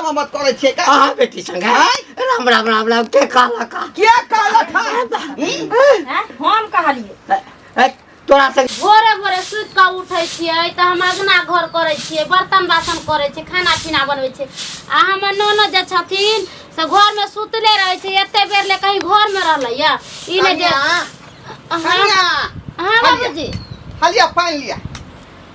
मोहब्बत करै छियै का अहाँ बेटी संगे आँय? राम राम राम राम के कहलक हा? के कहलक हन ई? हैं? हम कहलिए ए, तोरा संग भोरे भोरे सुति कऽ उठै छियै तऽ हम अङ्गना घर करै छियै, बर्तन बासन करै छियै, खाना पीना बनबै छियै। आ हमर ननद जे छथिन से घरमे सुतले रहै छै, एते बेर ले कहीं घरमे रहलैया ई नहि जे कनिया हाँ कनिया हाँ बाबूजी, हलिया पानि लिया।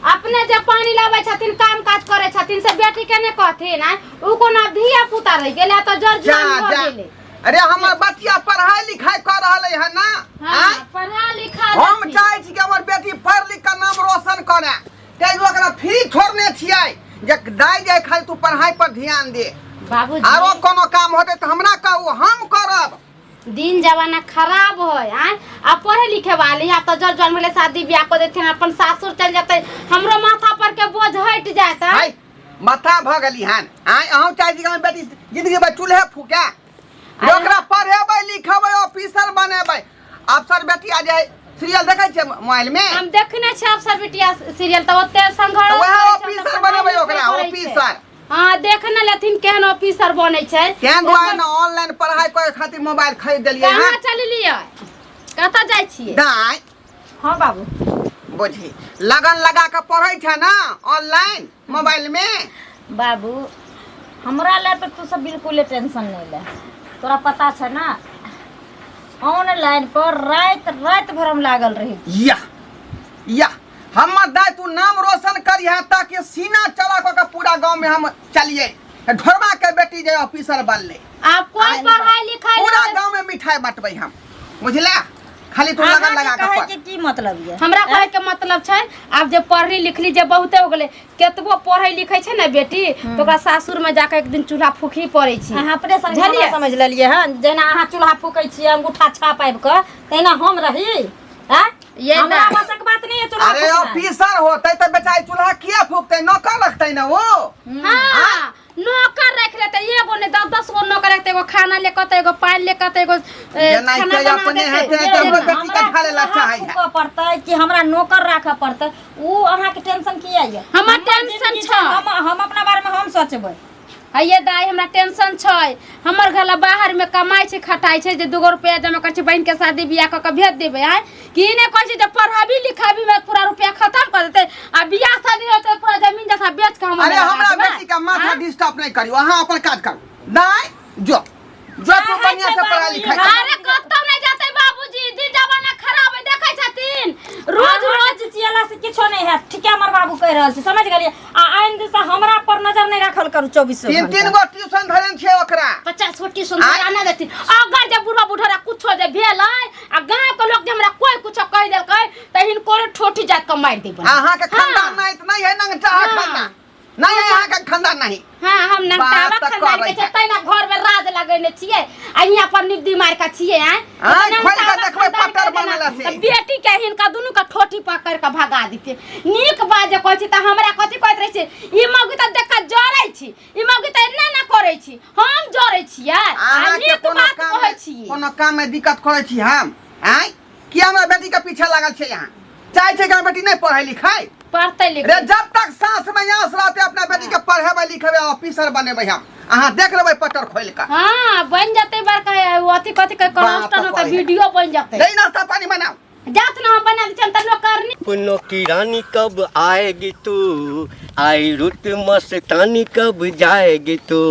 अपने जे पानि लाबै छथिन, काम काज करै छथिन, से बेटी के नहि कहथिन? आँय, उ कोनो आब धिया पुता रहि गेलै तऽ जर जा जुआन भऽ जा गेलै। अरे हमर बच्चिया पढ़ाई लिखाई कर रहल है ना? हाँ आँय? पढ़ा लिखा हम देथिन। चाहे छी कि हमर बेटी पढ़ लिख के नाम रोशन करे, ताहि ओकरा फ्री छोड़ने छियै जे दाइ जाय, खाली तू पढ़ाई पर ध्यान दे। बाबूजी, आरो कोनो काम होतै तऽ हमरा कहू, हम करब। दिन जमाना खराब है। आँय, आ पढ़े लिखे वाली है तऽ जर जन्म भेलै शादी बियाह कऽ देथिन, अपन सासुर चलि जेतै, हमरो माथा पर के बोझ हटि जायत। आँय? हाय माथा भऽ गेली हन। आँय, अहूँ चाहै छी कि हमर बेटी जिंदगी भर चूल्हे फूके? ओकरा पढ़ेबै लिखेबै, ऑफिसर बनेबै। अफसर बेटी आ जाए सीरियल देखै छियै मोबाइल में? हम देखने छियै अफसर बिटिया सीरियल, तऽ ओते संघर्ष तऽ वएह करै छै, ऑफिसर ओते बनेबै पढ़ाई ओकरा, लिखाई करै छै। ऑफिसर। हाँ, देख ने लेथिन केहन ऑफिसर बनै छै। तें दुआरे ने ऑनलाइन पढ़ाई करे खातिर मोबाइल खरीद देलियै। कहाँ हन। चललियै, कतऽ जाइ छियै? दाइ। हाँ बाबू। बुझी लगन लगा के पढ़ै छै ना ऑनलाइन मोबाइल में। बाबू, हमरा ले तऽ तू सब बिल्कुले टेंशन नहीं ले। तोरा पता छै ना, ऑनलाइन पर राति राति भर हम लागल रही। या या हमर दाय, तू नाम रोशन करिहे ताकि सीना चला कऽ के पूरा गांव में हम चलिए, ढोरबा के बेटी जे ऑफिसर बनले। आब कोई पढ़ाई लिखाई पूरा गांव में मिठाई बांटबै हम, बुझला? खाली तू लगन अहाँके लगा के कहै पढ़। के की मतलब ये? हमरा कहै के मतलब छै, आब जे पढ़ली लिखली जे बहुते हो गेलै, केतबो पढ़ै लिखै छै ने बेटी, तऽ ओकरा सासुर में जाके एक दिन चूल्हा फूकही पड़ै छै। अहाँ अपने संग बुझलियै? हमरा समझ लेलियै हन, जेना अहाँ चूल्हा फूकै छियै अंगूठा छाप आबि कऽ, तहिना हम रही? आँय? ये हमरा दाइ। बसक बात नहीं है चूल्हा अरे फूकनाइ। ऑफिसर होते तऽ बेचारी चूल्हा किया फूकते? नौकर रखते ना वो। हाँ, नौकर रख लेते, एगो नहीं दस दस गो नौकर रखते, एगो खाना ले कहते, एगो पानि ले कहते, एगो जेना खाना के बना अपने देतै। हेतै तऽ हमरो बेटी के हमरा ढाले ला चूल्हा चाहै है। फूकऽ पड़तै कि हमरा नौकर राखऽ पड़तै, उ अहाँके टेंशन किया ये? हमर टेंशन जिंदगी छै। हम अपना बारे में हम सोचबै। हइये दाइ, हमरा टेंशन छै। हमर घर ला बाहर में कमाइ छै खटाइ छै, जे दूगो रुपया जमा करै छै, बहिन के शादी बियाह कऽ के भेज देबै। आँय, कि ई नहि कहै छै जे पढ़ाबी लिखाबी में पूरा रुपया खत्म कऽ देतै, आ बियाह शादी होतै पूरा जमीन जथा बेच के हम अरे लगा हमरा देबै। बेटी के माथा डिस्टर्ब नहीं करियो, अहाँ अपन काज करू। दाई जो जो तू बढ़िया से पढ़ाई लिखाई कर। अरे कतौ नहीं जाते बाबूजी, दिन जमाना खराब है, देखै छथिन रोज रोज चिचियला से किछो नहीं हैत। ठीक है, हमर बाबू कहि रहल छै, समझ गेलियै? आ आइन दिस हमरा पर नजर नहीं राखल करू 24 तीन तीन गो ट्यूशन धरन छै ओकरा। 50 गो ट्यूशन धरा नहि देथिन। अगर जे बुढ़वा बुढ़रा कुछो जे भेलै आ गाँव के लोग जे हमरा कोई कुछो कहि देलकै तऽ हिनको ठोठी जात के मारि देबै। अहाँ के खानदान नहीं नहीं है नंगटा खानदान नहीं है अहाँ के खानदान नहीं। हाँ, हम नंगटावा बात तऽ खानदान के करै छै, तै ना घर में राज लगेने छियै आ हियाँ पर निब्दी मार के छियै। आँय, आँय, तऽ खोलि कऽ नंगटावा देखबै खानदान पत्थर के जेना, बनल छै। तऽ बेटी के हिनका दुनू के ठोठी पकड़ के भगा दिते। नीक बात जे कहै छी तऽ हमरा कथी कहैत रहै छै, ई मौगी तऽ देख के जरै छी, ई मौगी तऽ एना ना करै छी, हम जरै छियै आ अहाँ के नीक कोनो बात काम कहै छियै। कोनो काम में दिक्कत करै छी हम? आँय, कि हमरा बेटी के पीछे लागल छै? यहाँ चाहे छै कि हमर बेटी नहीं पढ़ै लिखाई पढ़तै रे लिखतै। जब तक सांस में आंस रहते अपना बेटी के पढ़ेबै लिखेबै, ऑफिसर बनेबै हम। अहाँ देख लेबै पटर खोलि कऽ। हाँ, बन जतै बड़का अथी कथी के बाप करस्टन होतै, रे। वीडियो बन जतै। नहीं, नाश्ता पानी बनाओ। जात ना हम बना दै छियनि तऽ नौकरनी। अपनों की रानी कब आएगी तू, आई रुत मस्तानी कब जाएगी तू।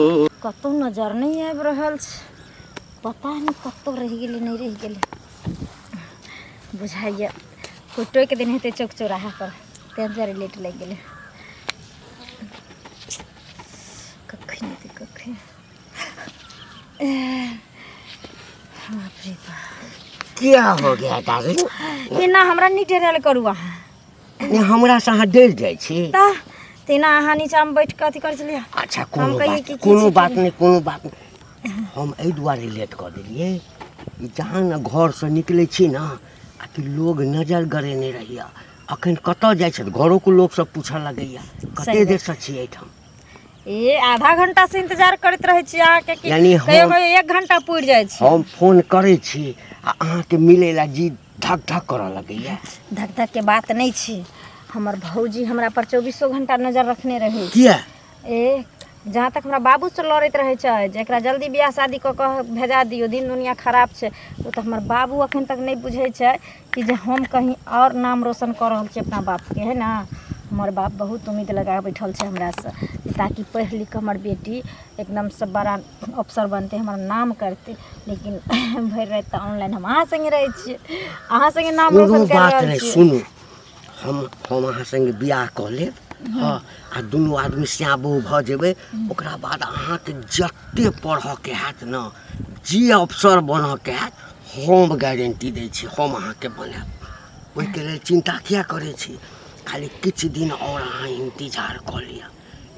कतौ नजर नहीं आबि रहल छै, पता नहीं कतौ रहि गेलै, नहीं रहि गेलै। बुझाइए कोइ टोकि देने हेतै चौक चौराहा पर, तें दुआरे लेट लागि गेलै। कखन एतै कखन? बाप रे बाप। क्या हो गया डार्लिंग? एना हमरा नहि डरायल करू अहाँ। ने हमरा से अहाँ डरि जाइ छी? तऽ तेना अहाँ नीचाँमे बैठ कऽ अथी करै छलियै। अच्छा, कोनो कहियै बात कि की कोनो छै, बात की नहि, कोनो बात नहि। हम एहि दुआरे लेट कऽ देलियै कि जहाँ ने घरसँ निकलै छी ने आ कि लोग नजर गड़ेने रहैया, अखन कतऽ जाइ छथि, घरोके लोक सब पूछऽ लगैया कते बात। देरसँ छी एहिठाम। ए आधा घंटा से इंतजार करैत रहै छी अहाँके कि यानी कहियो कहियो 1 घंटा पुरि जाइ छै। हम फोन करै छी आ अहाँके मिलै लए जी धक धक करऽ लगैया। धक धक के बात नहि छी, हमर भौजी हमरा पर 24 घंटा नजर रखने रहै। किया? ए जहाँ तक हमरा बाबूसँ लड़ैत रहै छै जे एकरा जल्दी बियाह शादी कऽ कऽ भेजा दियौ, दिन दुनिया खराब छै। ओ तऽ हमर बाबू अखन तक नहि बुझै छै कि जे हम कहीं आओर नाम रोशन कऽ रहल छी अपना बापके, है ने? हमर बाप बहुत उम्मीद लगा कऽ बैठल छै हमरासँ, ताकि पढ़ि लिख कऽ हमर बेटी एकदमसँ बड़ा अफसर बनतै, हमर नाम करतै। लेकिन भरि राति तऽ ऑनलाइन हम अहाँ सङ्गे रहै छियै, अहाँ सङ्गे नाम कोनो रोशन करि बात रहल नहि छियै। सुनू, हम अहाँ सङ्गे बियाह कऽ लेब। हँ, आ दुनू आदमी श्याम बहु भऽ जेबै। ओकरा बाद अहाँके जते पढ़ऽके हैत ने, जे अफसर बनऽके हैत, हम गारंटी दै छी, हम अहाँके बनायब। ओहिके लेल चिन्ता किया करै छी? खाली किछु दिन आओर अहाँ इन्तजार कऽ लिअ।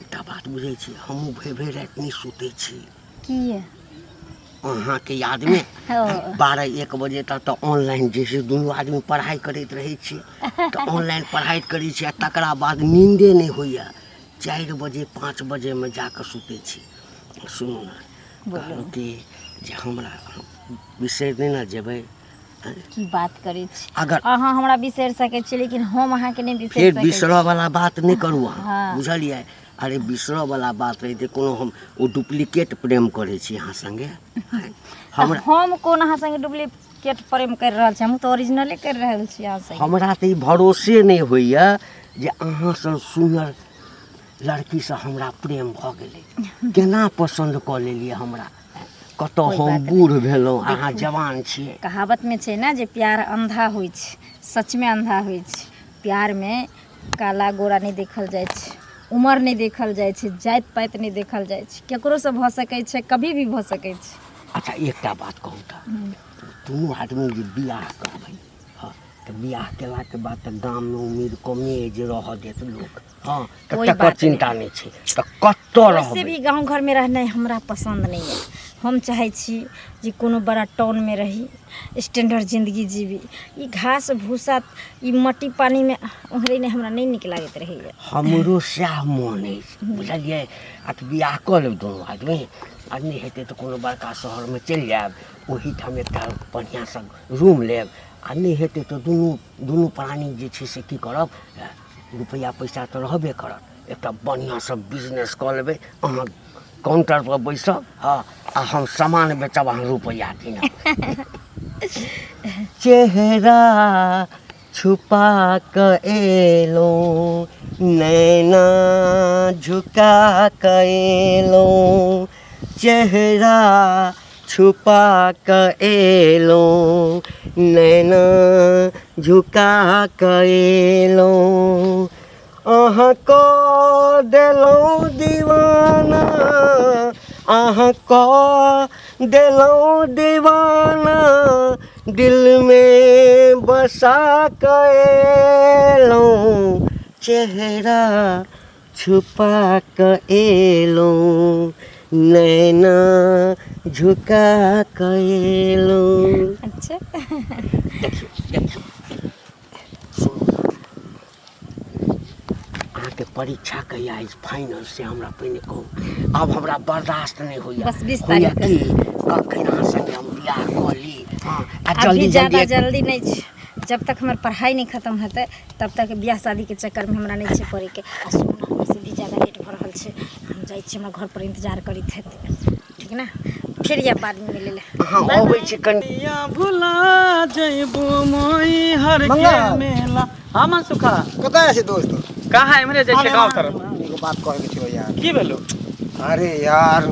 एकटा बात बुझै छी, हमहूँ भरि भरि राति नहि सुतै छी। किए? अहाँके यादमे। 12-1 बजे तक तऽ ऑनलाइन जे छै दुनू आदमी पढ़ाइ करैत रहै छियै, तऽ ऑनलाइन पढ़ाइ करै छियै आ तकरा बाद नीन्दे नहि होइए। 4 बजे 5 बजेमे जाकऽ सुतै छी। सुनू ने, कहलहुँ कि जे हमरा बिसरि नहि ने जेबै? की बात करै छी? अगर अहाँ हमरा बिसरि सकै छी, लेकिन हम अहाँके नहि बिसरि फेर सकै बिसरऽ वाला बात नहि करू अहाँ। हँ। बुझलियै? अरे, बिसरऽ वाला बात रहितै कोनो, हम ओ डुप्लीकेट प्रेम करै छी अहाँ संगे हमरा? हम कोन अहाँ संगे डुप्लीकेट प्रेम करि रहल छी? हम तऽ ओरिजिनले करि रहल छी अहाँ संगे। हमरा तऽ ई भरोसे नहि होइए जे अहाँसँ सुन्दर लड़कीसँ हमरा प्रेम भऽ गेलै। केना पसन्द कऽ लेलियै हमरा? कतऽ कोइ हम बात नहि। बूढ़ भेलहुँ, अहाँ जवान छियै। कहावतमे छै ने जे प्यार अन्धा होइ छै। सचमे अन्धा होइ छै। प्यारमे काला गोरा नहि देखल जाइ छै, उमर नहि देखल जाइ छै, जाति पाति नहि देखल जाइ छै। केकरोसँ भऽ सकै छै, कभी भी भऽ सकै छै। अच्छा, एकटा बात कहू तऽ, दुनू आदमी जे बियाह करबै, हँ, तऽ बियाह केलाके बाद तऽ गाममे उम्मीद कमे अइ जे रहऽ देत लोक। हँ, तऽ कोइ तकर बात चिन्ता नहि छै, तऽ कतऽ वैसे रहबै? भी गाँव घरमे रहनाइ हमरा पसन्द नहि यऽ। हम चाहै छी जे कोनो बड़ा टाउनमे रही, स्टैंडर्ड जिन्दगी जीबी। ई घास भूसा, ई मट्टी पानिमे ओंघरेनाइ हमरा नहि नीक लागैत रहैए। हमरो सएह मोन अछि, बुझलियै? आ तऽ बियाह कऽ लेब दुनू आदमी, आ नहि हेतै तऽ कोनो बड़का शहरमे चलि जायब, ओहीठाम एकटा बढ़िआँसँ रूम लेब, आ नहि हेतै तऽ दुनू दुनू प्राणी जे छै से की करब, रुपैआ पैसा तऽ रहबे करत, एकटा बढ़िआँसँ बिजनेस कऽ लेबै। अहाँ काउंटरपर बैसब, हँ, आ हम सामान बेचब, अहाँ रुपैआ गिनब। चेहरा छुपा कऽ एलहुँ, नैना झुका कऽ एलहुँ, चेहरा छुपा कऽ एलहुँ, नैना झुका कऽ एलहुँ, अहाँ कऽ देलहुँ दीवाना, अहाँ कऽ देलहुँ दीवाना, दिलमे बसा कऽ एलहुँ, चेहरा छुपा कऽ एलहुँ, नैना झुका कऽ एलहुँ। अच्छा। देखियौ, देखियौ, सुनू, अहाँके परीक्षा कहिया अछि फाइनल, से हमरा पहिने कहू। आब हमरा बर्दाश्त नहि होइया। बस 20 होइया तारीख। कि कखन अहाँ संगे हम बियाह कऽ ली। हँ, आ अभी जल्दी ज्यादा जल्दी जल्दी नहि छै। जब तक हमर पढ़ाइ नहि खतम हेतै, तब तक बियाह शादीके चक्करमे हमरा नहि छै पड़ैके। आ सुनू ने, वैसे भी ज्यादा लेट भऽ रहल छै, हम जाइ छी, हमरा घरपर इन्तजार करैत हेतै। ठीक ने? फेर या बादमे मिलै लए। अहाँ अबै छी कनि। या भुला जइबू मोई हर के मंगल। मेला। हाँ मन सुखा। कतऽ जाइ छै दोस्त? कहाँ, एम्हरे जाइ छै गाँव तरफ। एगो बात कहै के छौ यार। की भेलो? अरे यार,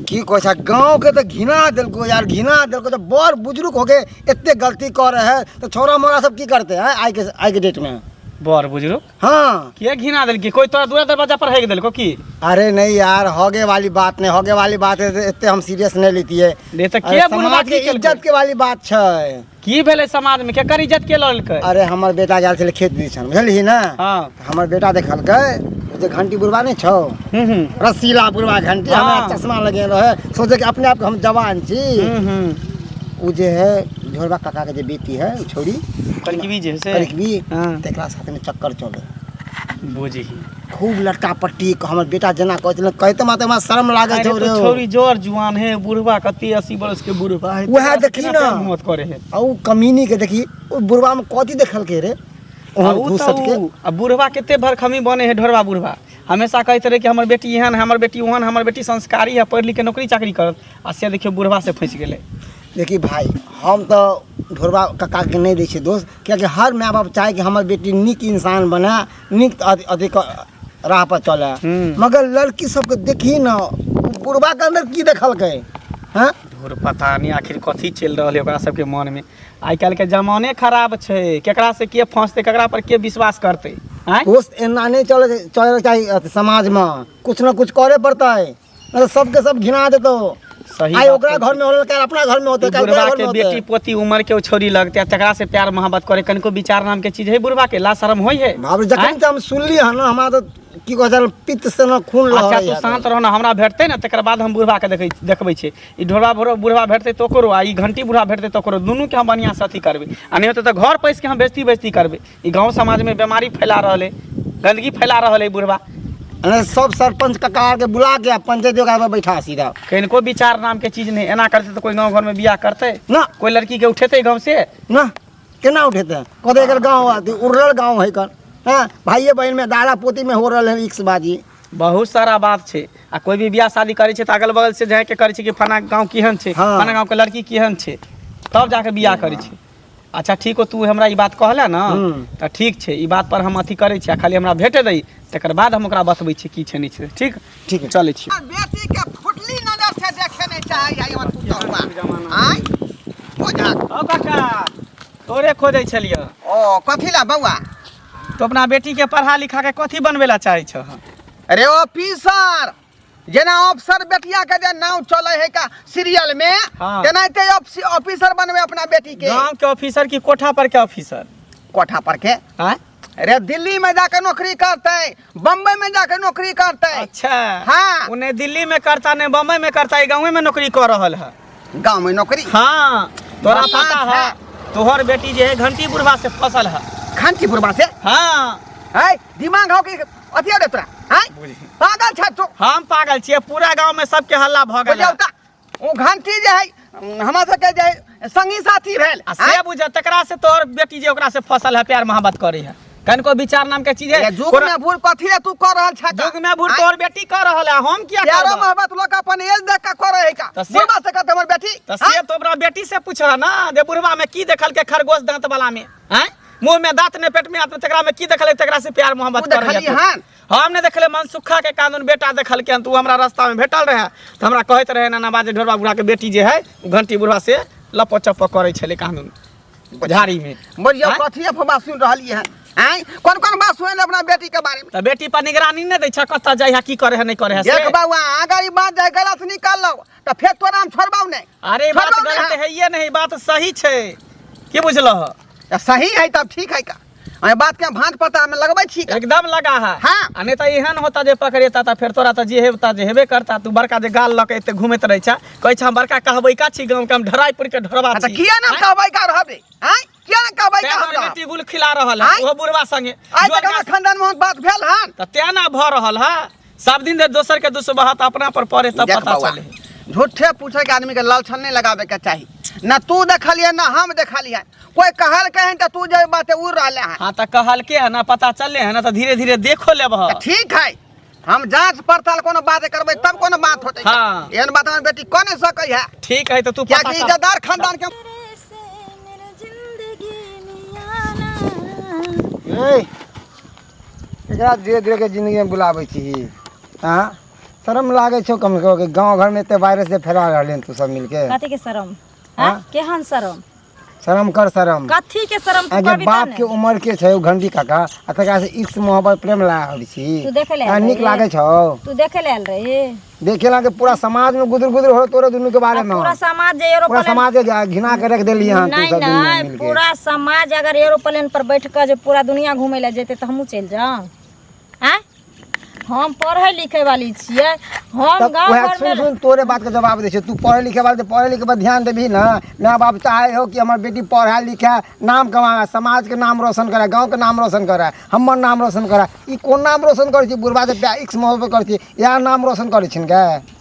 की कहै छै, गाँव के तऽ घिना देलको यार, घिना देलको। तऽ बड़ बुजुर्ग हो के एते गलती कर रहे है तऽ छौड़ा मोड़ा सब की करते हैं आइ के डेट में? बड़ बुजुर्ग? हाँ। किया घिना देलकी? कोई तोरा दूरा दरवाजा पर हेक देलको की? अरे नहीं यार, होगे वाली बात नहीं, होगे वाली बात है, एते हम सीरियस नहीं लेती है। नहीं तऽ अरे किया बुढ़बा समाज की के केलकै? इज्जत के वाली बात छै। की भेलै समाज में? केकर इज्जत के ललकै? अरे, हमर बेटा गेल छलै खेत दिसन, बुझलिही ने? हाँ। हमर बेटा देखलकै, ओ जे घंटी बुढ़बा नहि छौ, हम्म हम्म रसीला बुढ़बा घंटी। हाँ। हमरा चश्मा लगे रहे, सोचे कि अपने आप के हम जवान छी। हम्म हम्म ओ जे है झोरबा काका के जे बेटी है, ओ छौड़ी। कलकबी जे है से। करिकबी। हाँ। तकरा साथ में चक्कर चले। बुझही। खूब लटका पट्टी। हमर बेटा जेना कहै छलै, कहैते माते हमरा शर्म लागै अरे छौ तो रे। छौरी जोर जुआन है, बुढ़वा कते 80 बरस के बुढ़वा है। उएह तकरा से देखी केना ना। प्यार मोहब्बत करे है? आ उ कमीनी के देखी, ओ बुढ़वा में कथी देखलकै रे आ ओहन उ घुसट तऽ के? आ बुढ़वा कते भरखमी बने है, ढोरबा बुढ़वा। हमेशा कहैत रहै कि हमर बेटी एहन है, हमर बेटी ओहन, हमर बेटी संस्कारी है, पढ़ि लिख के नौकरी चाकरी करत, आ से देखियौ बुढ़वा से फँसि गेलै। देखी भाई, हम तऽ ढोरबा कक्काके नहि दै छियै दोष, किएकि हर माय बाप चाहे कि हमर बेटी नीक इंसान बने, नीक अथी राह पर चले, मगर लड़की सबके देखी ने बुढ़बाके अन्दर की देखलकै। हँ धुर, पता नहि आखिर कथी चलि रहल है ओकरा सबके मनमे। आइ काल्हिके जमाने खराब छै, केकरा से के फँसतै, केकरा पर के विश्वास करतै। आँय दोस्त, एना नहि चले चले चाही अथी समाजमे, कुछ ने कुछ करे पड़तै, नहीं तऽ सबके सब घिना देतौ। सही आइ बात ओकरा कहै घर में होलै, काल्हि अपना घर में होतै, ई काल्हि बुढ़वा तोरा घर के में बेटी होतै। पोती उमर के ओ छोरी लगते आ तकरा से प्यार मोहब्बत करे, कनिको विचार नाम के चीज है बुढ़वा के? ला शर्म होई है? बाप रे, जखन से हम सुनली हन, हमरा तऽ की कहै छै, पित्त से न खून अच्छा लहरै। तू शांत रहो ना, हमरा भेटतै ने तकर बाद हम बुढ़वा के देखै देखबै छियै। ई ढोरबा बुढ़वा भेटतै तऽ ओकरो आ ई घंटी बुढ़वा भेटतै तऽ ओकरो, दुनूके हम बढ़िआँसँ अथी करबै, आ नहि होतै तऽ घर पैसके हम बेइज्जती बेइज्जती करबै। ई गाँव समाजमे बेमारी फैला रहल है, गंदगी फैला रहल है बुढ़वा। अरे सब सरपंच कक्का के बुला के आ पंचायत ओकरा पर बैठा सीधा। कनिको विचार नामके चीज नहि। एना करतै तऽ कोइ गाँव घरमे बियाह करतै ना? कोइ लड़कीके उठेतै गाँव से ना? केना उठेतै? कहतै एकर गाँव अथी उड़ल गाँव है एकर। हँ, भाइये बहिन में, दादा पोती में हो रहल है इक्सबाजी। बहुत सारा बात छै। आ कोइ भी बियाह शादी करै छै तऽ अगल बगल से जाके करै छै कि फना गाँव केहन छै, फना गाँवके लड़की केहन छै, तब जाके बियाह करै छै। अच्छा ठीक हो, तू हमरा ई बात कहले ने तऽ ठीक छै, ई बात पर हम अथी करै छी, आ खाली हमरा भेटे दही, तकर बाद हम ओकरा बतबै छी की छै नहि छै। ठीक? ठीक है। चलै छी। बेटी के फुटली नजर से देखे नहीं चाहे है हमर पुतहुआ। आय बुझा। ओ काका, तोरे खोजै छलियै। ओ कथी ला बौआ? तो अपना बेटी के पढ़ा लिखा के कथी बनबै ला चाहै छह? अरे ऑफिसर, जेना अफसर बेटिया के जे नाम चले है का सीरियल में, तेनाहिते ऑफिसर बनबे अपना बेटी के। गांव के ऑफिसर की कोठा पर के ऑफिसर? कोठा पर के। आँय? अरे दिल्ली में जाके नौकरी करते, बम्बई में जाके नौकरी करते। अच्छा। हाँ। उन्हें दिल्ली में करता ने बम्बई में करता, गाँव में नौकरी कर रहल है। गाँव में नौकरी? हाँ, तोरा बात पता है तोहर बेटी जे है घंटी बुढ़वा से फसल है। घंटी बुढ़वा से? हाँ। है दिमाग हो कि अथी हो रे तोरा? हैं, पागल छ तू? हम पागल छियै? पूरा गांव में सबके हल्ला भऽ गेल। बुझियौ तऽ ओ घंटी जे है हमरा सबके जे है संगी साथी भेल। आ से बुझ, तकरा से तोहर बेटी जे ओकरा से फसल है, प्यार मोहब्बत करे है, कनिको विचार नाम के चीज है? ये जुग में भूल कथी रे तू कर रहल छ? जुग में भूल तोहर बेटी कर रहल है, हम किया प्यारो करब? मोहब्बत लोग अपन एज देख के करे है का? तऽ से- बुढ़वा से कहते हमर बेटी? तऽ से तो अपना बेटी से पूछह ना जे बुढ़वा में की देखल के खरगोश दांत वाला में, हैं, मुंह में दांत ने पेट में हाथ, तकरा में की देखल, तकरा से प्यार मोहब्बत तू करे है देखली तू? हन? हम नहि देखले, मनसुखा के कानून बेटा देखलकै हन। तऽ ओ हमरा रास्ता में भेटल रहे तऽ हमरा कहैत रहे नाना बाजे ढोरबा बुढ़ा के बेटी जे है ओ घंटी बुढ़वा से लपो चप्पो करै छलै कानून झाड़ी में। बुझियौ आँय? कथी अफवाह सुनि रहलियै हन? आँय, कोन कोन बात सुनि अपना बेटी के बारे में? तऽ बेटी पर निगरानी नहि दै छ, कतऽ जाइ है, की करे है, नहि करे है से? देख बौआ, अगर ई बात जे गलत निकललौ तऽ फेर तोरा हम छोड़बौ नहि। अरे बात छोड़बौ नहि। गलत हम। है ये नहीं, बात सही छै, की बुझलह? तऽ सही है तब ठीक है का। एहि बात के भाँज पता में लगबै छी का? एकदम लगा है। हाँ। आ नहीं तऽ एहन होता जे पकड़ेता तऽ फेर तोरा तऽ जे हेबता जे हेबे करता। तू बड़का जे गाल लऽ के एते घूमैत रहै छ, कहै छ हम बड़का कहबै का छी गाँव के, हम ढराईपुर के ढोरबा तऽ छी। किया ना कहबै का रहबै? आँय, किया ना कहबै तें का हम तोहर रहब? बेटी गुल खिला रहल है आँय? ओहो बुढ़वा संगे। आइ तक जोर हमर खानदान में बात भेल हन? तऽ तें ना भऽ रहल है। सब दिन जे दोसर के दुष्बहत अपना पर पड़े तब देख पता बौआ, चले। झूठे पूछे के आदमी के लालछन नहीं लगावे के चाही ना। तू देखलिए ना हम देखलिए, कोई कहल के तऽ तू जे बात उड़ रहले हन। हाँ, तऽ कहलके है ना, पता चलले है ना, तऽ धीरे धीरे देखो लेबह। तऽ ठीक है, हम जांच पड़ताल कोनो बात करबै तब कोनो बात होतै। हाँ। एहन बात हमर बेटी कऽ नहीं सकै है। ठीक है, तऽ तू पता कियाकि कर। इज्जतदार खानदान के। ए, एकरा धीरे धीरे के जिंदगी में बुलाबै छी। हाँ, शरम लागै छौ कम से कम? गाँव घरमे एते वायरस जे फैला रहलै हन तू सब मिलके। कथी के शरम? हाँ? हाँ, केहन शरम? शरम कर, शरम। कथी के शरम तू आगे करबी तब बाप ने? के उम्र के छै ओ घंटी काका, आ तकरा से इक्स मोहब्बत प्रेम लागल छी। तू देखे ले आ, आयल नीक रही? लागै छौ? तू देखे ले आयल रही? देखे ला के पूरा समाज में गुदुर गुदुर हो तोरे दुनू के बारे में। पूरा समाज जे पूरा एरोप्लेन समाज के घिना के रख देली हन तू नहीं सब दुनू नहीं मिलके। पूरा समाज अगर एरोप्लेन पर बैठ के जे पूरा दुनिया घूमे ला जेतै तऽ हमहूँ चलि जाउ? आँय, हम पढ़ै लिखै वाली छियै हम। तब गाँव वएह घर सुन में सुन, तोरे बात के जवाब दै छियौ। तू पढ़े लिखे वाले तऽ पढ़े लिखे पर ध्यान देबही ना। माय बाप चाहे हो कि हमर बेटी पढ़े लिखे, नाम कमावे, समाज के नाम रोशन करे, गाँव के नाम रोशन करे, हमर नाम रोशन करे। ई कोन नाम रोशन करै छी? बुढ़बा से प्यार इक्स मोहब्बत करै छी, इएह नाम रोशन करै छिन गे?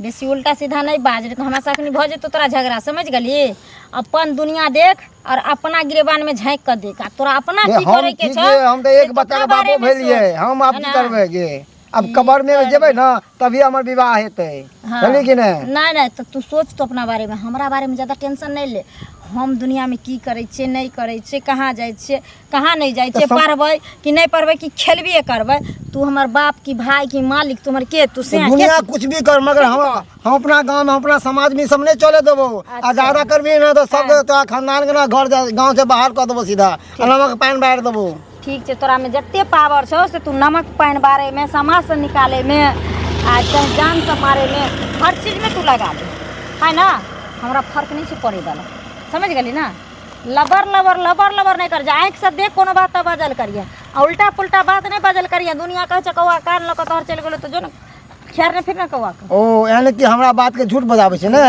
बेसी उल्टा सीधा नहीं बाज रे, तऽ हमरा से अखनी भऽ जेतौ तोरा झगड़ा, समझ गेली? अपन दुनिया देख और अपना गिरेबान में झाँकि कऽ देख, आ तोरा अपना गे, की हम करे के ठीक छौ है, हम तऽ से एक बच्चा के अपना बापो बारे में भेलियै, सोच, हम आब है की ना? करबै गे? अब कबर में जेबै ना तभी हमर विवाह हेतै। हाँ। बुझलियै कि नहि? नहीं नहीं, तो तू सोच तो अपना बारे में, हमरा बारे में ज़्यादा टेंशन नहीं ले। हम दुनिया में की करै छियै, नहीं करै छियै, कहाँ जाइ छियै, कहाँ नहीं जाइ छियै, पढ़बै कि नहीं पढ़बै, कि खेलबे करबै। तू हमर बाप की भाई की मालिक, तू हमर के तू से दुनिया कुछ भी कर, मगर हम अपना गांव में, हम अपना समाज में ई सब नहीं चले देबो। आ ज्यादा करबी ना तो सब तोरा खानदान के ना घर गांव से बाहर कऽ देबो सीधा, आ नमक पानि बारि देबो। ठीक छै, तोरा में जते पावर छौ से तू नमक पानि बारे में, समाज से निकाले में, आ चाहे जान से मारे में, हर चीज में तू लगा दे है ना। हमरा फर्क नहीं छै पड़े वाला, समझ गेली ना? लबर लबर लबर लबर नहीं कर, जा आँखि से देख कोनो बात तऽ बाजल करिहे, आ उल्टा पुल्टा बात नहीं बाजल करिहे। दुनिया कहै छै कौआ कान लऽ कऽ तोहर चलि गेलौ तऽ जो ने खेर ने फिर ने कौआ के। ओ यानी कि हमरा बात के झूठ बजाबै छै ने?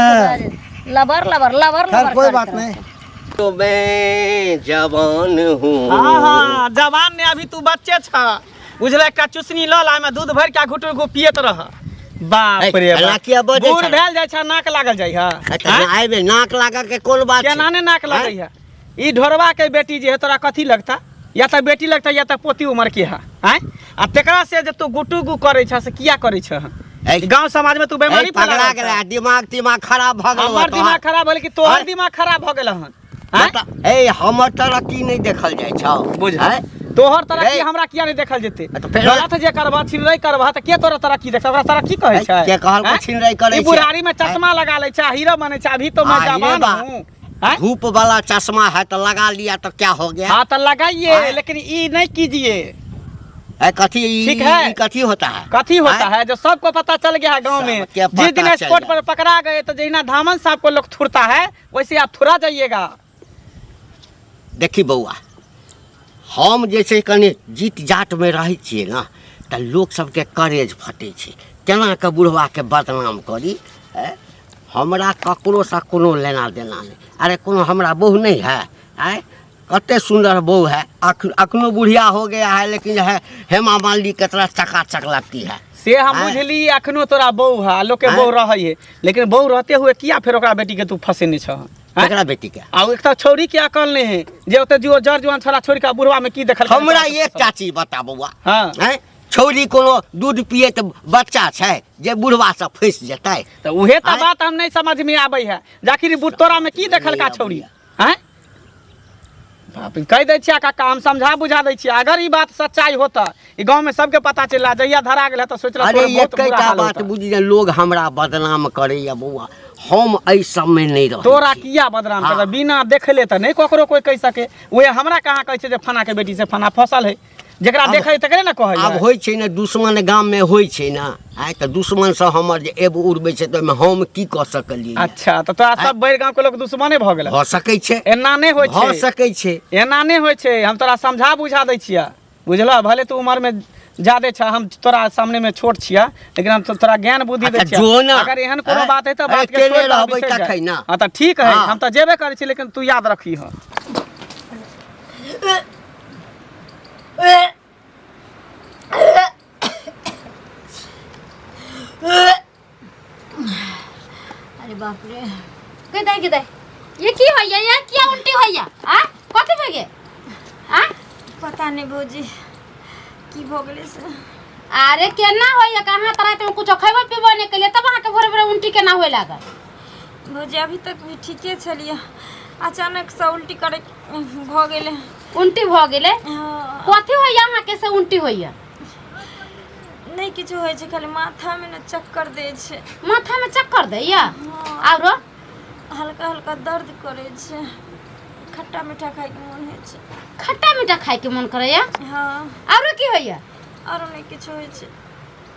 लबर लबर लबर खैर लबर कोई करैत बात रहै। नहीं। तो मैं जवान हूँ। हाँ हाँ, जवान ने अभी तू बच्चे छ, बुझले? एकटा चुसनी लऽ ला, ओहिमे दूध भरि के घुटु घु पियत रह। बाप रे एना बाप। किया बजै बूढ़ छह? भेल जाइ छ, नाक लागल जाइ है। अच्छा, एहिमे नाक लागऽ के कोन बात छै? केना ने नाक लगै है? ई ढोरवा के बेटी जे है तोरा कथी लगता? या तऽ बेटी लगता या तऽ पोती उमर के है। आँय, आ तेकरा से जे तू गुटू गु करै छ से किया करै छ? ऐ, गांव समाज में तू बेमारी ऐ, पगला फैला गेलै है, दिमाग तिमाग खराब भऽ गेल। हमर दिमाग खराब भेल कि तोहर आँय? दिमाग खराब भऽ गेल हन? आँय? ए, हमर तरक्की नहि देखल जाइ छौ? बुझ आँय? तोहर तरक्की रे। हमरा किया नहीं देखल जेतै? तऽ फेर- गलत जे करबह, छिनरै करबह, तऽ के तोरा तरक्की देखतै? ओकरा तरक्की कहै ऐ, छै? के कहलको आँय? छिनरै करै ई छै? बुढ़ारी में चश्मा लगा लै छै, हीरो बनै छै। अभी तो मैं आ, रे जवान बा। हूँ। आँय? धूप वाला चश्मा है तो लगा लिया तो क्या हो गया? हाँ तो लगाइए, आँय? लेकिन ई नहीं कीजिए। है कथी ठीक है। ई कथी होता है? कथी होता आँय? है जो सबको पता चल गया है गांव में। सबके पता जिस दिन चल स्पॉट गया। पर पकड़ा गए तो जहिना धामन साहब को लोग थुरता है वैसे आप थुरा जाइएगा। देखी बौआ, हम जे छै कनि जीत जातमे रहै छियै ने तऽ लोक सबके करेज फटै छै, केना कऽ बुढ़बाके बदनाम करी। आँय? हमरा ककरोसँ कोनो लेना देना नहि। अरे कोनो हमरा बहु नहि है? आँय, कते सुंदर बहू है। अखनो बुढ़िया हो गया है लेकिन है हेमा मालिनी के तरह चकाचक लगती है। से हम आँय? बुझली अखनो तोरा बहू है, लोग के आँय? बहू रहै है, लेकिन बहू रहते हुए किया फिर ओकरा बेटी के तू फंसेने छह? आँय? केकरा बेटी के? आ एक तऽ छौड़ी के अकल नहीं है जे ओते जो जर जुआन छोरा छोड़ के बुढ़वा में की देखल? हमरा एकटा चीज बता बौआ। हाँ। आँय? छौड़ी कोनो दूध पिए तऽ बच्चा छै जे बुढ़वा से फंसि जेतै? तऽ उहे तऽ आँय? बात हम नहीं समझ में आबै है, जाखिर तोरा में की देखलका नहीं छौड़ी? अबैया। आँय बाप रे, कहि दै छियै काका, हम समझा बुझा दै छियै। अगर ई बात सच्चाई होता, ई गाँव में सबके पता चलला, जहिया धरा गेल तऽ सोचला अरे तोहर बहुत बुरा एकेटा हाल बात होता। बुझि जे लोग हमरा बदनाम करैया बौआ, हम एहि सबमे नहि रहै तोरा छी। किया बदनाम हाँ। करता? बिना देखले तऽ नहि ककरो कोई कहि सके। उहे हमरा कहाँ कहै छै जे फना के बेटी से फना फसल है, जेकरा देखै तकरे ने कहै आब है। होइ छै ने, दुश्मन गाममे होइ छै ने। आइ तऽ दुश्मन सब हमर जे एब उड़बै छै तऽ ओहिमे हम की कऽ सकलियै? अच्छा, तऽ तोरा सब भरि गाँव के लोग दुश्मने भऽ गेल? भऽ सकै छै। एना नहि होइ भऽ छै। सकै छै। एना नहि होइ छै। हम तोरा समझा बुझा दै छियै, बुझलह? भले तू उमर में ज्यादे छ, हम तोरा सामने में छोट छियै, लेकिन हम तोरा ज्ञान बुद्धि दै अच्छा, छियै। जो ना। अगर एहन कोनो आँय? बात है तऽ अरे बात के केने छोड़ि दह, रहबै बिसरि जा। तखन ना। हाँ तऽ ठीक है। हाँ। हम तऽ जेबे करै छी, लेकिन तू याद रखी। अरे बाप रे! के दे, के दे, ये की होइया? ये किया उल्टी होइया? आ कथी भऽ गेल? आ पता नहीं भौजी, की भऽ गेलै से। अरे केना होइया? कहाँ त राति में कुछो खैबो पीबो नहि केलियै, तब अहाँके भोरे भोरे उल्टी केना होए लागल? भौजी, अभी तक भी ठीके छलियै, अचानक से उल्टी करे भऽ गेलै। उल्टी भऽ गेलै? हाँ। कथी होइया अहाँके से उल्टी होइया? नहि किछो होइ छै, खाली माथामे ने चक्कर दै छै। माथा में चक्कर दैया? हाँ। आरो? हल्का हल्का दर्द करै छै, खट्टा मीठा खाइके मोन होइ छै। खट्टा मीठा खाइके मन करैया? हाँ। आरो की होइया? आरो नहि किछो होइ छै।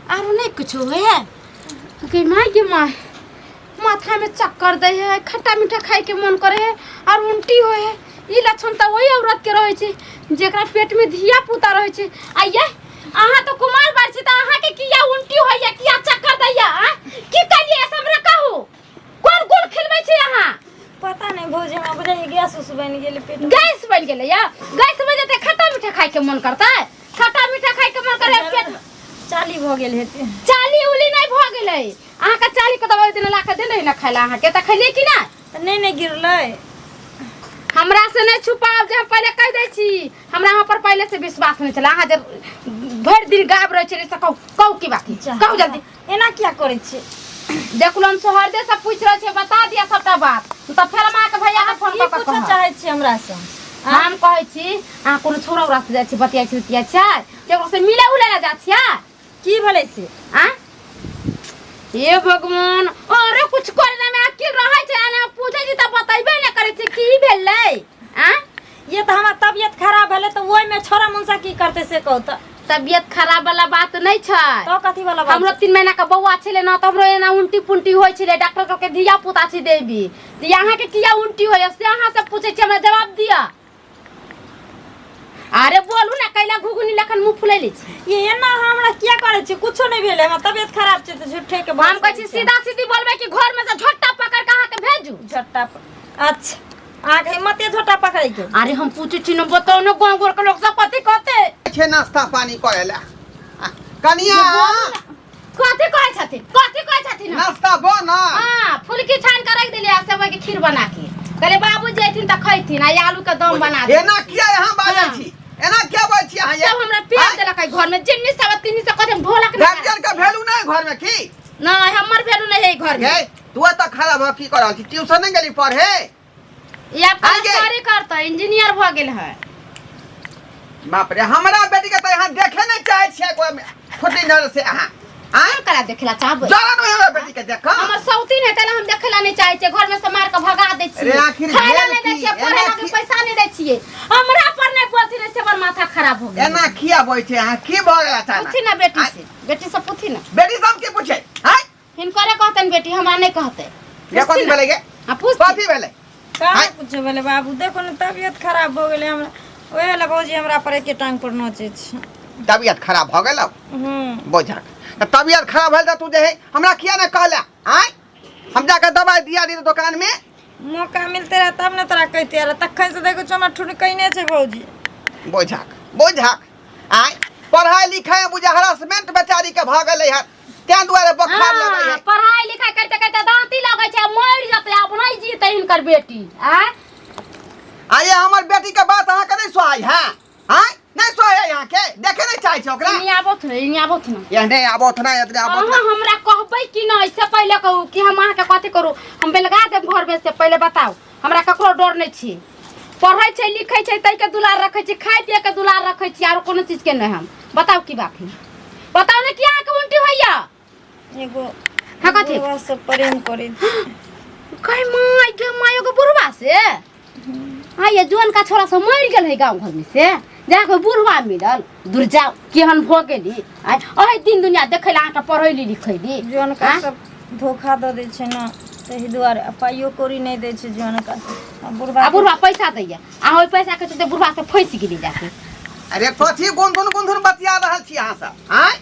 आरो नहि किछो होइया? गे माय, गे माय, माथा में चक्कर दै है, खट्टा मीठा खाइके मन करे है और उल्टी होइ है। ई लक्षण तऽ ओहि औरत के रहै छै जेकरा पेट में धिया पुता रहै छै। आ ये अहाँ तऽ कुमार बार छी, तऽ अहाँके किया उल्टी होइया, किया चक्कर दैया? आ की करियै से हमरा कहू, कोन गुण खिलबै छी अहाँ? पता नहि भौजी, हमरा बुझाइए गैस उस बनि गेलै पेट मे। गैस बनि गेलै? या गैस बनि जेतै, खट्टा मीठा खाइके मन करतै? खट्टा मीठा खाइके मन करे पेट में चाली भऽ गेल हेतै। चाली उली नहि भऽ गेलै अहाँके। चाली के दवाइ दिन ला के देने ने खाइ ला अहाँके, तऽ खैलियै कि नहि? तऽ नहि, नहि गिरलै। हमरा से नहि छुपाव, जे हम पहिले कहि दै छी, हमरा अहाँ पर पहिले से विश्वास नहि छलै। अहाँ जे भरि दिन गायब रहै छै से कहू कहू की बात है कहू जल्दी। एना किया करै छियै? देखलहुँ हम सोहरदे से पूछि रहल छियै, बता दिअ सबटा बात, तऽ फेर हम अहाँके भैया के फोन की कऽ कऽ पूछऽ कहब। चाहै छियै हमरा से? हम कहै छी अहाँ कोनो छोरा उरा से जाइ छी, बतियाइ छी उतियाइ छियै, केकरो से मिले उले लए जाइ छियै? की भेलै से? आ हे भगवान, अरे कुछ करे में अकिल रहै छै आ पूछै छी तऽ बतैबे नहि करै छै की भेलै। आ ये तऽ हमर तबियत खराब भेलै तऽ ओहिमे छोरा मुनसा की करतै से कहू तऽ। तबियत खराब वाला बात नहि छै। तऽ कथी वाला बात? हमरो 3 महीना के बौआ छलै ने, तऽ हमरो एना उल्टी पुल्टी होइ छलै, डॉक्टर कहलकै धिया पुता छी देवी, तऽ अहाँके किया उल्टी होइया से अहाँ से पूछै छी, हमरा जवाब दिअ। अरे बोलू ने, कैला घुघुनी लखन मुँह फुलैले छी? ये एना हमरा किया करै छी? कुछो नहि भेलै, हमर तबियत खराब छै तऽ झूठे के हम कहै छी सीधा सीधी बोलबै कि घर में से झोटा पकड़ के अहाँके भेजू? झोटा? अच्छा, अहाँके हिम्मते झोटा पकड़ै के? अरे हम पूछै छी ने, बताउ ने, गाँव घर के लोग सब कथी कहते छै? नाश्ता पानी करे ला कनिया। कथी कहै छथिन, कथी कहै छथिन? नाश्ता बन। हाँ, फुलकी छान के रख देलियै, सेवई के खीर बना के, कहले बाबूजी अयथिन तऽ खैथिन, आ आलू के दम बना दे। एना किया यहाँ बाजै हाँ। छी? एना किया बाजै छी अहाँ? सब हमरा प्यार देलक है घर में, जिन्नी सब तिन्नी सब कहते हम ढोलक नहीं। गार्जियन के वैल्यू नहीं घर में की? नहीं, हमर वैल्यू नहीं है घर में। ये तू एतऽ खड़ा भऽ की कर रहल छी? ट्यूशन नहीं गेली पढ़े? ये आप आगे। सॉरी करता इंजीनियर भ गेल है। बाप रे, हमरा बेटी के तऽ यहाँ देखे नहीं चाहे छियै कोइ फुटी नजर से अहाँ। आँय? हम करा देखेला चाहबै? जरा नहीं हमरा बेटी के देख। हमर सौतीन है तेला हम देखेला नहीं चाहे छियै, घर में से मार के भगा दै छियै। अरे आखिर खाय ला भेल नहीं दै की? छियै, पढ़े एना ला के पैसा नहीं दै छियै, हमरा पर नहीं बोलथिन, से हमर माथा खराब हो गेल। एना किया बोलै छै अहाँ? की भऽ गेल अचानक? पूछी ना बेटी से, बेटी से पूछी ना। बेटी से हम की पूछे? आँय? हिनकरे कहतन बेटी, हमरा नहीं कहते। ये कथी भेलै गे? हाँ, पूछ। कथी भेलै? कहाँ आँय? कुछो भेलै बाबू, देखो ने तबियत खराब भऽ गेलै हमरा, ओहे लए भौजी हमरा पर एके टांग पर नोचै छै। तबियत खराब भऽ गेल? हूँ। बोझक तऽ तबियत खराब भेल तऽ तू जे है हमरा किया नहि कहला? आँय, हम जाके दवाइ दिया दी दोकान में। मौका मिलते रहे तब ने तोरा कहिते रहे, तखन से देखै छौ हमरा ठुनकैने छै भौजी। बोझक बोझक, आँय, पढ़ाइ लिखाइ बुझा हरासमेंट बेचारी के भऽ गेलै हन, तें दुआरे बोखार लगै है। पढ़ाई लिखाई करते करते दांती लगै छै, मरि जेतै, आब नहीं जीतै हिनकर बेटी। आँय? आइए, हमर बेटी के बात अहाँके नहि सोहाइ है? आँय, नहि सोहाइ है अहाँके? देखे नहि चाहै छै ओकरा? इन्हीं आबौथ ने, इन्हीं आबौथ ने। एहने आबौथ ना, एतने आबौथ ना। अहाँ हमरा कहबै कि नहि से पहिले कहू कि हम अहाँके कथी करू? हम बेलगा देब घर में से, पहिले बताउ। हमरा ककरो डर नहि छी, पढ़ै छै लिखै छै ताहिके दुलार रखै छी, खाय पिए के दुलार रखै छी, आरो कोनो चीज के नहि। हम बताउ की बात है, बताउ ने कि अहाँके उल्टी होइया? एगो हाँ, कथी? बुढ़वा से प्रेम करै। कहे माय गे माय, एगो बुढ़वा से? हाँ, ये जुअन का छोरा सब मरि गेल है गाँव घर में से, जहाँ कोई बुढ़वा मिलल। दूर जाओ, केहन भऽ गेली। आँय, अहि दिन दुनिया देखै लए अहाँके पढ़ैली लिखैली। जनका आँय? सब धोखा दऽ दै छै ने ताहि दुआरे, आ पाइयो कौड़ी नहि दै छै जनका, आ बुढ़वा आ बुढ़वा पैसा दैया, आ ओहि पैसा के चलते बुढ़वा से फँसि गेली जाके। अरे कथी गुनधुन गुनधुन बतिया रहल छी अहाँ सब? आँय,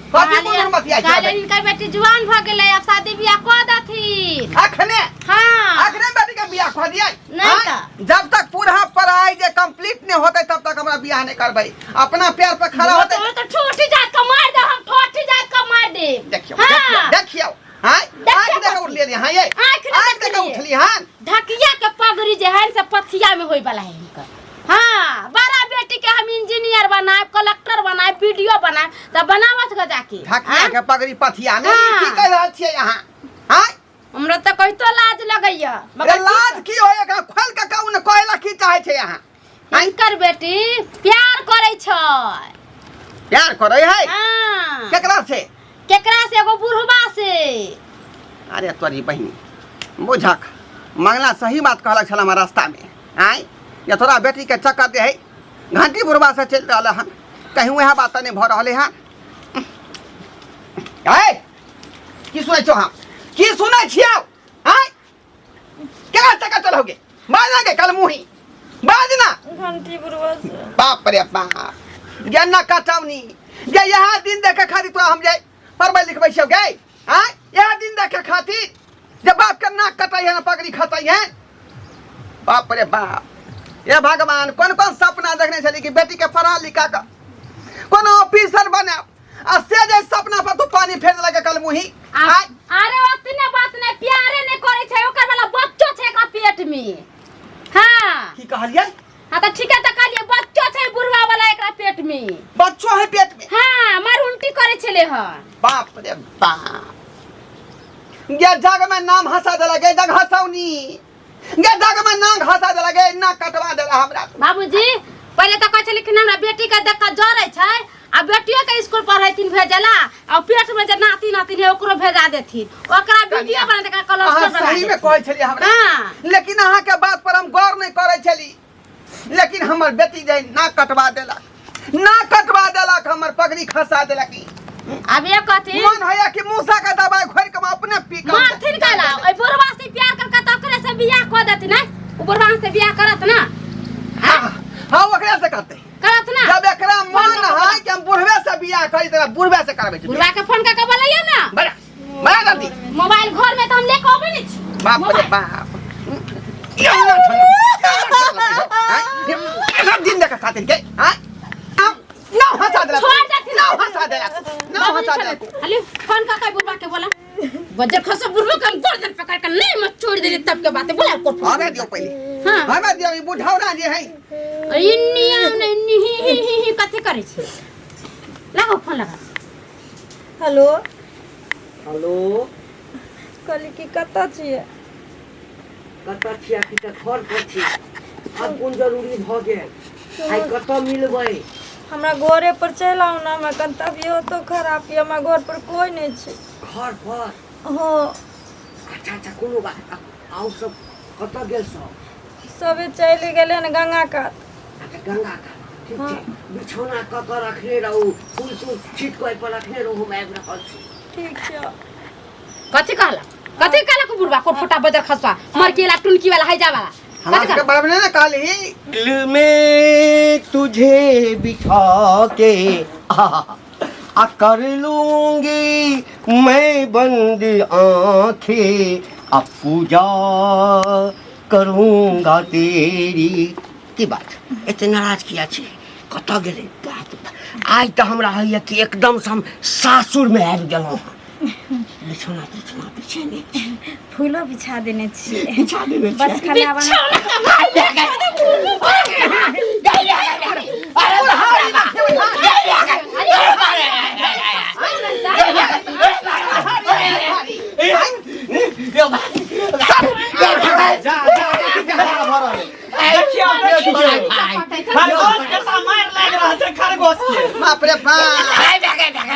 कथी गुनधुन बतिया छी? कहलियै हिनकर बेटी जुआन भऽ गेलै, आब शादी बियाह कऽ देथिन। अखने? हाँ। अखने बेटी के बियाह कऽ दियै? नहि। आँय? तऽ। जब तक पूरा पढ़ाई जे कंप्लीट नहीं होते तब तक हमरा बियाह नहीं करबै, अपना पैर पर खड़ा होते। तो ठोठी जात के मार दे, हम ठोठी जात के मार दे। देखियौ। हाँ। देखियौ देखियौ, आँय? देखियौ। आँखि देख कथी? उठलियै हाँ ये? आँखि नहि आँखि देख देखलियै। उठली हाँ। ढकिया के पगड़ी जे है से पथिया में होय वाला है हिनकर। हाँ, बड़ा बेटी के हम इंजीनियर बनाएब, कलेक्टर बनाएब, बीडीओ बनाएब, तऽ बनावत ग जाके। ढकिया आँय? के पगड़ी पथिया में? हाँ। की कहि रहल छियै अहाँ? आँय? हमरा तऽ कहितो लाज लगैया अरे मगर की लाज की होय एकरा? खोल के कहू ने, कहै ला की चाहै छै अहाँ? आँय? हिनकर बेटी प्यार करै छै। प्यार करै है? हाँ। केकरा से? केकरा से? एगो बुढ़वा से। अरे तोरी बहिनी, बुझक मंगला सही बात कहलक छल हमरा रास्ता में। आँय, या तोरा बेटी के चक्कर जे है घंटी बुढ़वा से चलि रहल हन, कहीं वएह बात तऽ नहि भऽ रहलै हन? आँय, की सुनै छौ? हम की सुनै छियौ? आँय, केकरा चक्कर चलहोगे? बाज ना गे कल मुही, बाज ना। घंटी बुढ़वा से। बाप रे बाप, गेना कटौनी गे, यहाँ दिन देखे खातिर तोरा हम जाय पढ़बै लिखबै छियौ गे? आँय, यहाँ दिन देखे खातिर जे बाप के नाक कटै है ना पगड़ी खसै है। बाप रे बाप, हे भगवान, कोन कोन सपना देखने छली कि बेटी के पढ़ा लिखा कऽ कोनो ऑफिसर बनायब, आ से जे सपना पर तू पानी फेर देलक कल मुही। आँय? अरे ओतने बात नहीं, प्यारे नहीं करे छै, ओकर वाला बच्चो छै एकरा पेट में। हाँ। की कहलियै? हाँ तऽ ठीक है, तऽ कहलियै बच्चो छै बुढ़वा वाला एकरा पेट में। बच्चो है पेट में? हाँ। बाप गे जग में नाम हंसा देला गे जग हंसौनी गे जग में नाम हंसा देला गे ना कटवा देला हमरा। बाबूजी पहिले तऽ कहै छलै कि हमरा बेटी के देख कऽ जरै छै आ बेटियो के स्कूल पढ़ेथिन भेजला आ पेट में जे नाती नातिन है ओकरो भेजा देथिन, ओकरा वीडियो बना देकर अहाँ कोलेस्ट्रॉल बना सही में देथिन। कहै छलियै हमरा। हाँ। लेकिन अहाँ के बात पर हम गौर नहीं करै छली, लेकिन हमर बेटी जे ना कटवा देलक, ना कटवा देलक, हमर पगड़ी खसा देलक। आब ये कथी मन होया कि मूसा के दवाई घोरि के हम अपने पी के मारथिन काला ओइ बुढ़वा से प्यार कर के तऽ ओकरे से बियाह कऽ देथिन। ने ओ बुढ़वा से बियाह करत ना? हाँ हाँ, ओकरे से करते करत ना। जब एकरा मन है कि हम बुढ़वे से बियाह करी त बुढ़वे से करबै छी। बुढ़वा के फोन कऽ के बोलैया ना। बड़ा बड़ा जल्दी मोबाइल घर में तऽ हम लेके अबै नै छी। बाप रे बाप, एना दिन देख खातिर के हां ना हंसा देलक, छोड़ देथिन। ना हंसा देलक, ना हंसा देलक। खाली फोन कऽ के बुढ़वा के बोला बजर खसो बुढ़वा के हम गर्दन पकड़ के नहीं मत छोड़ देली तब के बात है। बोला को फोन। हमें दियो पहले। हाँ। हमें दियो, ई बुढ़ौरा जे है। इन्नी आम ने इन्नी ही ही ही ही कथी करै छी? लगाओ फोन लगा। Hello hello. कहली कि कतऽ छियै? कतऽ छियै? कि तऽ घर पर छी। आब कोन जरूरी भऽ गेल? आइ कतऽ मिलबै? हमरा घरे पर चलि आउ ने, हमरा कनि तबियतो खराब यऽ, हमरा घर पर कोइ नहि छै। घर पर? हँ। अच्छा अच्छा, कोनो बात। आउ सब कतऽ गेल सब? सबे चलि गेलै हन गंगा कात। अच्छा गंगा कात, ठीक छै। बिछौना कऽ कऽ रखने रहू, फूल तूल छीट कऽ ओहिपर रखने रहू, हम आबि रहल छी। ठीक छै। कथी कहलक? कथी कहलक बुढ़वा को फुटा बजर खसवा मरकेला टुनकी वाला हैजा वाला? हमरा सबके बराबर नहीं ना कहली। दिल में तुझे बिठा के आ कर लूंगी मैं बंद आंखें, अब पूजा करूंगा तेरी। की बात एते नाराज किया छी? कतऽ गेलै बाप? आइ तऽ हमरा होइए कि एकदमसँ हम सासुरमे आबि गेलहुँ हँ। बिछौना तिछौना बिछेने छी? फूलो बिछा देने छियै। बिछा देने बस छियै? खाली आब जा जा, कथी के हल्ला भऽ रहल है? देखियौ देखियौ, खरगोश के तऽ मारि लागि रहल छै खरगोश के। बाप रे बाप,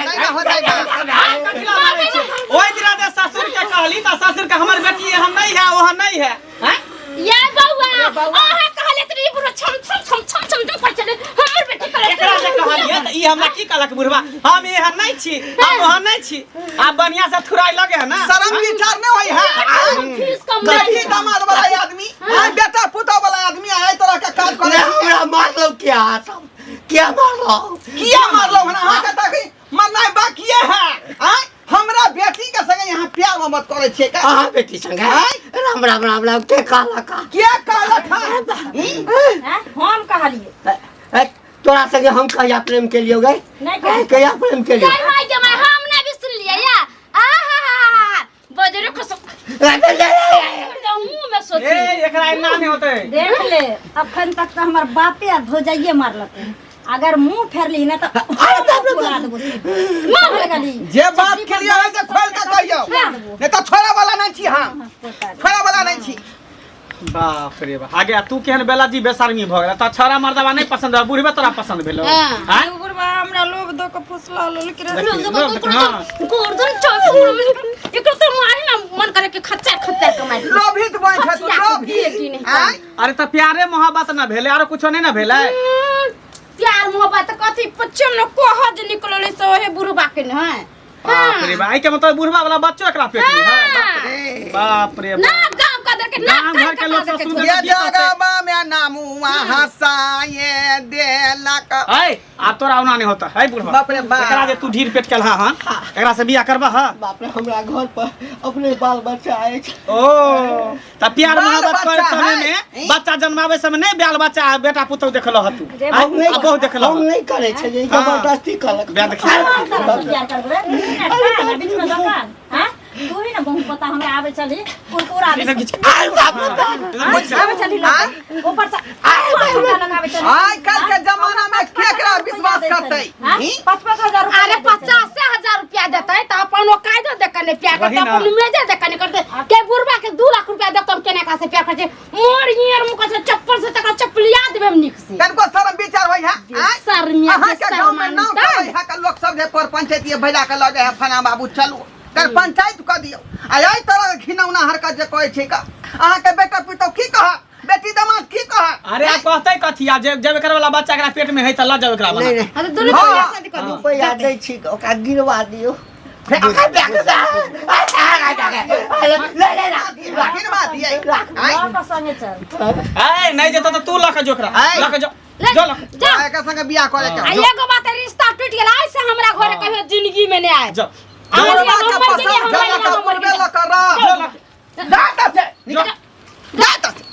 नहीं ना होतै बा। कथी ला मारै छै? ओहि दिना जे ससुर के कहली तऽ ससुर के हमर बेटी एहन नहीं है ओहन नहीं है, हैं? या बौआ, अहाँ कहले त ई बुढ़वा छम छम छम छम छम जो पर चले हमर बेटी करे। एकरा जे कहलियै तऽ ई हमरा की कहलक बुढ़वा, हम एहन नहीं छी, हम ओहन नहीं छी। आब बढ़िया से थुराई लगे है ना? शर्म विचार नहीं होई है। फीस कम बेटी दामाद वाला आदमी, हाँ, बेटा पुतोह वाला आदमी आए तरह के काज करे। हमरा मारलौ क्या? सब क्या मारलौ? किया मारलौ हन? अहाँ के तक मरनाइ बाकिए है। आँय, हमरा बेटी के संगे यहाँ प्यार मोहब्बत करै छियै का? अहाँ बेटी संगे? आँय? राम राम राम राम, के कहलक? के कहलक हन? हैं? हम कहलियै। ए, तोरा संगे हम कहिया प्रेम केलियौ गै? नहि। ए, कहिया प्रेम केलियौ? जय माय के माय, हम नहि भी सुनलियै या आहा हा हा बजरे खसो मुंह में सोची। ए एकरा एना नहीं होतै। देख ले, अखन तक तऽ हमर बापे आ भौजाइये मारलकै, अगर मुंह फेरली ना तऽ बुला देबो मार गली। जे बात के लिए है से खोल के कहियौ, नहीं तो छोड़े वाला नहीं छी, हम छोड़े वाला नहीं छी। बाप रे बाप, आगे तू केहन बेला जी बेशर्मी भऽ गेल तऽ छौड़ा मर्दबा नहीं पसंद है, बुढ़बे तोरा पसंद भेलो? हाँ। आँय? बुढ़वा हमरा लोभ दऽ कऽ फुसला लेलकै रे। देखी, लोभ हाँ। गोर्दन चौक एकरो तो मारे ना मन करे कि खच्चर खच्चर के मारि। लोभित बन छै तू, खचिया के लोभित। बेटी नहीं। आँय? अरे तऽ प्यारे मोहब्बत ना भेलै, आरो कुछो नहीं ना भेलै। प्यार मोहब्बत कथी पच्छम न कोह जे निकलले से ओहे बुढ़बा के न है। बाप रे बाप, एहि के मतलब बुढ़वा वाला बच्चो एकरा पेट में है। बाप रे ना बाप, गांव का दर के ना गाँव घर के लोग सब सुन ये जगबा में नामुआ हंसाए देलक। ऐ आब तोरा ओना नहीं होता है बुढ़वा। बाप रे बाप। एकरा जे तू ढीर पेट केलहा हन, एकरा से बियाह करबा? हा बाप रे, हमरा घर पर अपने बाल बच्चा अछि। ओ त प्यार बाल मोहब्बत बच्चा करे समय है। में, बच्चा जन्मावे समय नहीं बाल बच्चा आ बेटा पुतहु देखलो हतू? जे हम नहीं आ बहु देखलो। हम नहीं करे छलियै, हाँ। जबरदस्ती कलक। बियाह देखी। प्यार करबै बीच में दोकान। हाँ, तू ही ना बहुत पता हमरा। हमरा आबै चली कुरकुरा इधर घिच आबै चली लऽ ऊपर से लगाबै चली। आइ काल्हि के जमाना में केकरा विश्वास करतै ही? 55,000 रुपया अरे दै छलै। 50,000 रुपया देतै तऽ अपन ओ कायदो देख के नहि प्यार वही करतै ना। अपन मेजे देख के नहि करतै के बुढ़बा के 2 लाख रुपया देतौ हम केना का से प्यार करतै मोर ईयर मुख से चप्पल से तकरा चप्पलिया देबै हम नीक से कनको शरम विचार होइ है आँय? शर्मिया अहाँ के गाँव में नाम शर्मानता। चलै है के लोक सब जे पर पंचायत ये भैला के लऽ जाइ है फना बाबू चलू कर पंचायत कऽ दियौ आ एहि तरह के घिनौना हरकत जे कहै छै का अहाँके बेटा पुतहु की कहत बेटी दामाद की कहत अरे आ कहतै कथी आ जब जब एकर वाला बच्चा एकरा पेट में है त लऽ जाओ एकरा वाला नहीं नहीं हाँ, तऽ दुनू हाँ। के बियाह शादी कऽ दियौ। रुपया दै छी तऽ ओकरा गिरवा दियौ गिरवा दियै आँय? लऽ कऽ संगे चल। ए नहीं जेतौ त तू लऽ के जो एकरा ऐ। लऽ के जो ले, जो लऽ के जा। एकर संगे बियाह करे के आ एगो बात है, रिश्ता टूट गेल आइ से हमरा घरे कहियो जिंदगी में नहीं आए जो हमरा बुढ़बा के हम मर गेलियै, पसंद हमरा भेला हम तऽ मर बुढ़बे गेलियै। लऽ कऽ रह जो लऽ के जा तऽ से जो जा तऽ से।